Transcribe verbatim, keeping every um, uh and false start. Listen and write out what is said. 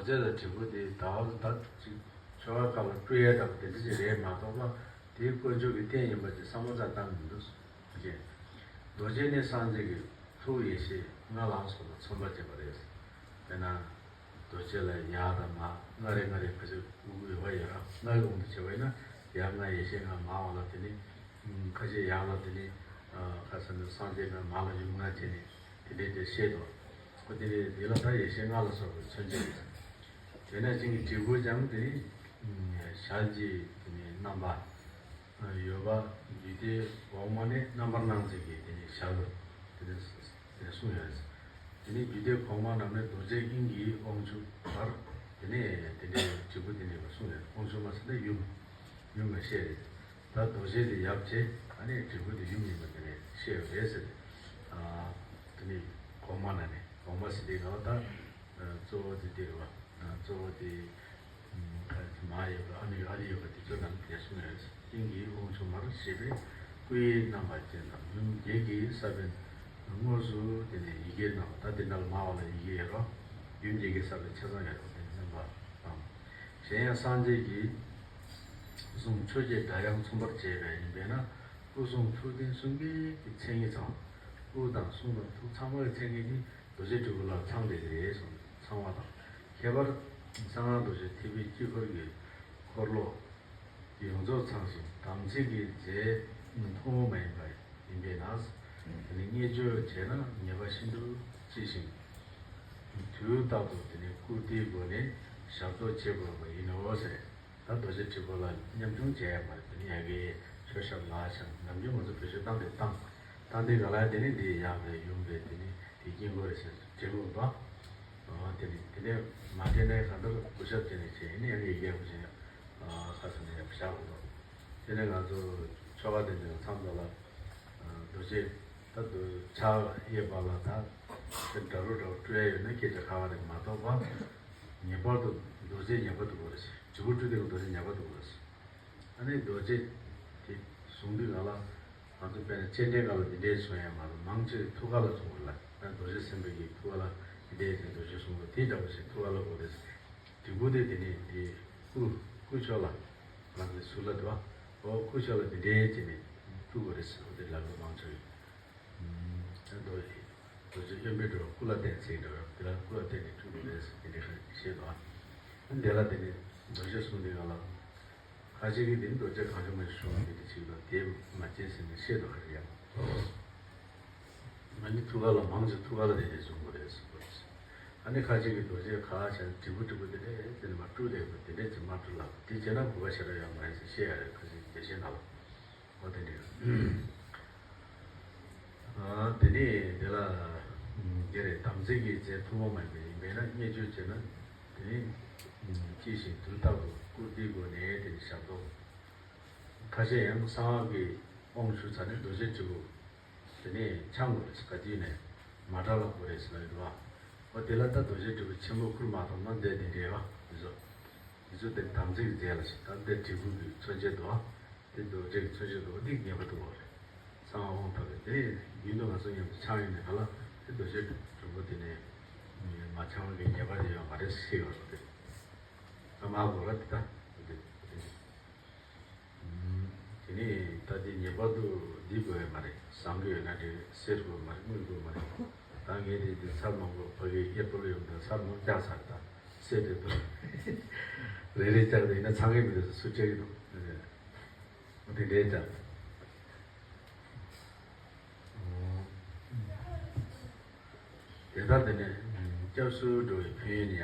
རྡོ་རྗེ་དང་དྲིལ་བུ་དེ་ཟླ་བ་ལ་ད་ཅིག་ཆོ་ག་སྐབས་ལ་སྤྲུལ་ཡས་འདྲ་པོ་དེ་འདྲ་ཅིག་རེད་མ་གཏོགས་པ། དེའི་དཀོན་མཆོག་གི་རྟེན་ཡིན་པ་ཅིག་བསམ་བློ་རྩ་བཏང་མི་འདུག་ཟེར། རྡོ་རྗེ་ནི་སངས་རྒྱས་ཀྱི་ཐུགས་ཡེ་ཤེས་ལྔ་ལ་སོགས་པ་མཚོན་པར་བྱེད་པ་རེད། དཔེར་ན། རྡོ་རྗེ་ལ་ཡར་དང་མར་ལྔ་རེ་ལྔ་རེ་ཁ་ཅིག་དབུགས་ཡོད་པ་ཡོད་ར། ལྔ་གི་དབང་དུ་བྱས་པ་ཡིན་ན་ཡར་ལྔ་ཡེ་ཤེས་ལྔ། མར་བ་ལ་དེ་ནི་ཁ་ཅིག་ཡར་ལ་དེ་ནི་ཁ་ས་ནི་སངས་རྒྱས་ལྔ། མར་ལ་ཡུམ་ལྔ་བྱས་ནས་དེ་འདྲའི་དེ་བཤད་དོ། ཁོ་དེ་ནི་དེ་ལ་ད་ཡེ་ཤེས་ལྔ་ལ་སོགས་པའི་མཚོན་བྱེད་རེད། དེ་ནས་ཅིང་དྲིལ་བུ་ཀྱང་དེ་ནི་ཞལ་གྱི་དེ་ནི་རྣམ་པ། ཡོད་པ། རྒྱུད་སྡེ་གོང་མ་ནས་རྣམ་པར་སྣང་མཛད་ཀྱི་དེ་ནི་ཞལ་དེ་ནི་དེ་ནི་གསུངས་ཡོད། དེ་ནི་རྒྱུད་སྡེ་གོང་མ་རྣམས་ནས་རྡོ་རྗེ་དབྱིངས་ཀྱི་དབང་ཕྱུག་མར་དེ་ནི་དེ་འདྲའི་དྲིལ་བུ་དེ་འདྲ་བ་གསུངས་ཡོད། དབང་ཕྱུག་མ་ཟེར་ན་ཡུམ། ཡུམ་ལ་བཤད་རེད། ད་རྡོ་རྗེ་དེ་ཡབ་བྱས། ཨ་ནི་དྲིལ་བུ་དེ་ཡུམ་ཡིན་པ་དེ་ནི་བཤད་ཡོད་རེད་ཟེར། ཨ། དེ་ནི་གོང་མ་ན་ནས་གོང་མ་ཟེར་དེ་ག་བ་ད། གཙོ་བོ་དེ་དེ་རེད་བ། གཙོ་བོ་དེ། ཨ་ནི་མ་ཡོད་པ། ཨ་ནི་ཨ་རི་ཡོད་པ་དེ་ཚོ་རྣམས་དེ་གསུངས་ཡོད། དབྱིངས་ཀྱི་དབང་ཕྱུག་མར་ཞེས་པས་སྐུའི་རྣམ་པ་ཅན་དང་། ཡུམ་བརྒྱད་ཀྱི་ས་བོན་དངོས་སུ་དེ་ནས་ཡི་གེའི་རྣམ་པ། ད་དེ་འདྲ་ལ་མ་བ་ལ་ཡི་གེ་ཡོད་རོ། ཡུམ་བརྒྱད་ཀྱི་ས་བོན་ཆ་ཚང་ཡོད་རོ། དེ་རྣམ་པ་དང་། གཞན་ཡང་སངས་རྒྱས་ཀྱི་གསུང་ཆོས་ཀྱི་སྒྲ་དབྱངས་མཚུངས་པར་བྱས་པ་ཡིན་པས་ན། སྐུ་གསུང་ཐུགས་ལྡན་གསུང་གི་མཚན་ཉིད་ཚང་། སྐུ་དང་གསུང་དང་ཐུགས་ཚང་མ་གི་མཚན་ཉིད་ནི་རྡོ་རྗེ་དྲིལ་བུ་ལ་ཚང་བསྡད་ཀྱི་རེད་གསུངས། ཚང་བ་དང་། ཁྱད་པར་གསང་སྔགས་རྡོ་རྗེ་ཐེག་པའི་དཀྱིལ་འཁོར་གྱི་འཁོར་ལོ་ཡོངས་རྫོགས་ཚང་ཞིང་དམ་ཚིག་གི་རྫས་ཐུན་མོང་མ་ཡིན་པ་ཡིན་པས་ན། དེ་ནི་བརྙས་བཅོས་བྱས་ན་ཉེས་པ་ཤིན་ཏུ་ལྕི་ཞིང་། དུས་རྟག་ཏུ་དེ་ནི་བཀུར་སྟིའི་སྒོ་ནས་ཞབས་ཏོག་བྱེད་དགོས་པ་ཡིན་ནོ་ཟེར། ད་རྡོ་རྗེ་དྲིལ་བུ་ལ་ཉམ་ཆུང་བྱས་ཡ་མ་རེད། དེ་ནི་ཡ་གི་ཆོས་ཞབས་ལ་ཆང་ནམ་རྒྱུན་ང་ཚོ་བེད་སྤྱོད་བཏང་དེ་བཏང་། བཏང་དེ་ག་ལ་དེ་ནི་འདི་ཡག་རེད། ཡུམ་རེད། དེ་ནི་དེ་དཀྱིལ་འཁོར་རེད་ཟེར་དྲན་དགོས་པ། ཨོ་དེ་ནི་དེ་ནས་མ་དྲན་ནས་གང་ལྟར་སྐུ་ཞབས་དེ་ནི་བྱས་ནི་ཡ་གི་ཡི་གེ་ཡག་པོ་བྱས་ནས་ཁ་ཚ་ནས་ཡག་པོ་བཞག་དགོས་དོ། དེ་ནས་ང་ཚོ་ཆོ་ག་དེ་འདྲ་མཚམས་འདྲ་ལ་རྡོ་རྗེ་ད་རྡོ་ཕྱག་གཡས་པ་ལ་ད་དེ་འདྲ་རུ་འདྲ་བོ་སྤྲོད་ཡ་ཡོད་ན་སྐད་ཆ་ཁ་བ་རེད་མ་གཏོགས་པ། ངེས་པར་དུ་རྡོ་རྗེ་ངེས་པར་དུ་དགོས་རེད། དྲིལ་བུ་སྤྲུལ་དེ་རྡོ་རྗེ་ངེས་པར་དུ་དགོས་རེད། ཨ་ནི་རྡོ་རྗེ་དེ་བཟུང་དུས་ག་ལ་ང་ཚོ་དཔེར་ན་སྤྱན་འདྲེན་སྒང་ལ་འདི་འདྲའི་བཟུང་ཡ་མ་རེད། མང་ཆེ་ཐུགས་ཀ་ལ་བཟུང་དགོས་ལ། ཨ་རྡོ་རྗེ་སེམས་དཔའི་གི་ཐུགས་ཀ་ལ་འདི་འདྲའི་རྡོ་རྗེ་བཟུང་དགོས། དེ་འདྲ་བོ་ཞིག་ཐུགས་ཀ་ལ་དགོས་རེད། དྲིལ་བུ་དེ་དེ་ནས་དེ་སྐུ་སྐུ་ཕྱོགས་ལ་ང་ཚོའི་ཟུར་ལ་འདུག་བ། ཨོ་སྐུ་ཕྱོགས་ལ་འདི་འདྲའི་བྱས་ནས་སྤྲུལ་དགོས་རེད་ཟེར་བ་དེ་ལབ་ལ་མང་ཆེ་ཡོད། ཨ་རྡོ་རྗེ་གཡོན་པས་འགྲོ་བ་སྐུ་ལ་བརྟེན་ཚིག་འགྲོ་བ་དེ་ལ་སྐུ་ལ་བརྟེན་ནས་སྤྲུལ་དགོས་རེད་ཟེར་དེ་འདྲའི་ཁ་ཤས་བཤད་འདུག་བ། ཨ་འདི་ལ་དེ་ནས་རྡོ་རྗེ་གསུང་དེ་ག་ལ། ཁ་ཅིག་གིས་དེ་ནི་རྡོ་རྗེ་གང་བྱུང་མ་བྱུང་བ་དེ་འདྲ་ཞིག་ལ་དེ་མ་བྱེད་ཟེར་ནས་བཤད་འདུག་ཧ་རེ་ཡང་། ཨ་ནི་ཐུགས་ཀ་ལ་མང་ཆེ་ཐུགས་ཀ་ལ་དེ་འདྲས་བཟུང་དགོས་རེད་གསུངས་པ་རེད། ཨ་ནི་ཁ་ཅིག་གིས་རྡོ་རྗེ་ཁ་བྱས་ནས་དྲིལ་བུ་དྲིལ་བུ་དེ་འདྲས་དེ་ནི་མ་སྤྲུལ་རེད་པ། དེ་འདྲས་ཅིག་མ་སྤྲུལ་ལ་དེ་བྱས་ན་གོ་སྐབས་ཞེ་དྲག་ཡོད་མ་རེད་ཟེར་བཤད་ཡ་རེད། ཁ་ཅིག་དེ་བཤད་ན་ལ། ཨོ་དེ་འདྲས། ཨ་དེ་ནས་དེ་ལ་དེ་རེད། དམ་ཚིག་གི་རྫས་ཐུན་མོང་མ་ཡིན་པ་ཡིན་པས་ན་བརྙས་བཅོས་བྱས་ན་དེ་ནི་ལྕི་ཞིང་དུས་རྟག་ཏུ་བཀུར་སྟིའི་སྒོ་ནས་དེ་ནི་ཞབས་ཏོག་ཁ་ཤས་ཡང་གསང་སྔགས་ཀྱི་དབང་ཞུ་ཚར་ནས་རྡོ་རྗེ་དྲིལ་བུ་དེ་ནས་འཆང་དགོས་རེད་ཟེར། ག་དུས་ནས་མ་དྲག་ལ་དགོས་རེད་ཟེར་ལབ་ཡོད་རེད་བ། འོ་དེ་ལ་ད་རྡོ་རྗེ་དྲིལ་བུ་ཆེན་པོ་ཁུར་མ་ཐོབ་ན་འདི་འདི་འདྲའི་བ། འདི་ཚོ་འདི་ཚོ་དེ་དམ་ཚིག་རྫས་ལ་ཞིག་ད་འདི་དྲིལ་བུ་གི་མཚོན་བྱེད་དུ་བ། དེ་རྡོ་རྗེ་གི་མཚོན་བྱེད་དུ་བ། འདི་ངེས་པར་དུ་དགོས་རེད། གསང་སྔགས་དབང་ཐོབ་རེད། དེ་རྒྱུན་དུ་ང་ཚོ་མཉམ་དུ་འཆང་ཡོང་ནས་ག་ལ་དེ་རྡོ་རྗེ་དྲིལ་བུ་དེ་ནས་མ་འཆང་བའི་ཉེས་པ་དེ་ཡོད་མ་རེད་ཟེར་བ་རེད། དེ་ད་མ་དགོས་ར་དེ་ད་དེ་དེ། དེ་ནས་ད་དེ་ངེས་པར་དུ་འདི་དགོས་ཡོད་མ་རེད། བཟང་གི་ཡོད་ན་འདྲ། གསེར་དགོས་མ་རེད། དངུལ་དགོས་མ་རེད། ད་ངས་དེ་དེ་ཚར་མང་པོ་ཕ་གིའི་གཡས་སྤོ་ལོ་ཡོང་དུས་ཚར་མང་རྒྱག་ཚར། ད་གསེར་དེ་དུ་རེ་རེ་རྒྱག་དེ་ཡིན་ན་ཚང་གི་མི་འདུག་སུ་སྤྲད་ཀྱི་འདུག་འོ་དེ་འདྲའི་ཅག་དེ་ལྟར་དེ་ནས་སྐྱབས་སུ་འགྲོ་བའི་ཕན་ཡོན་ཡང་།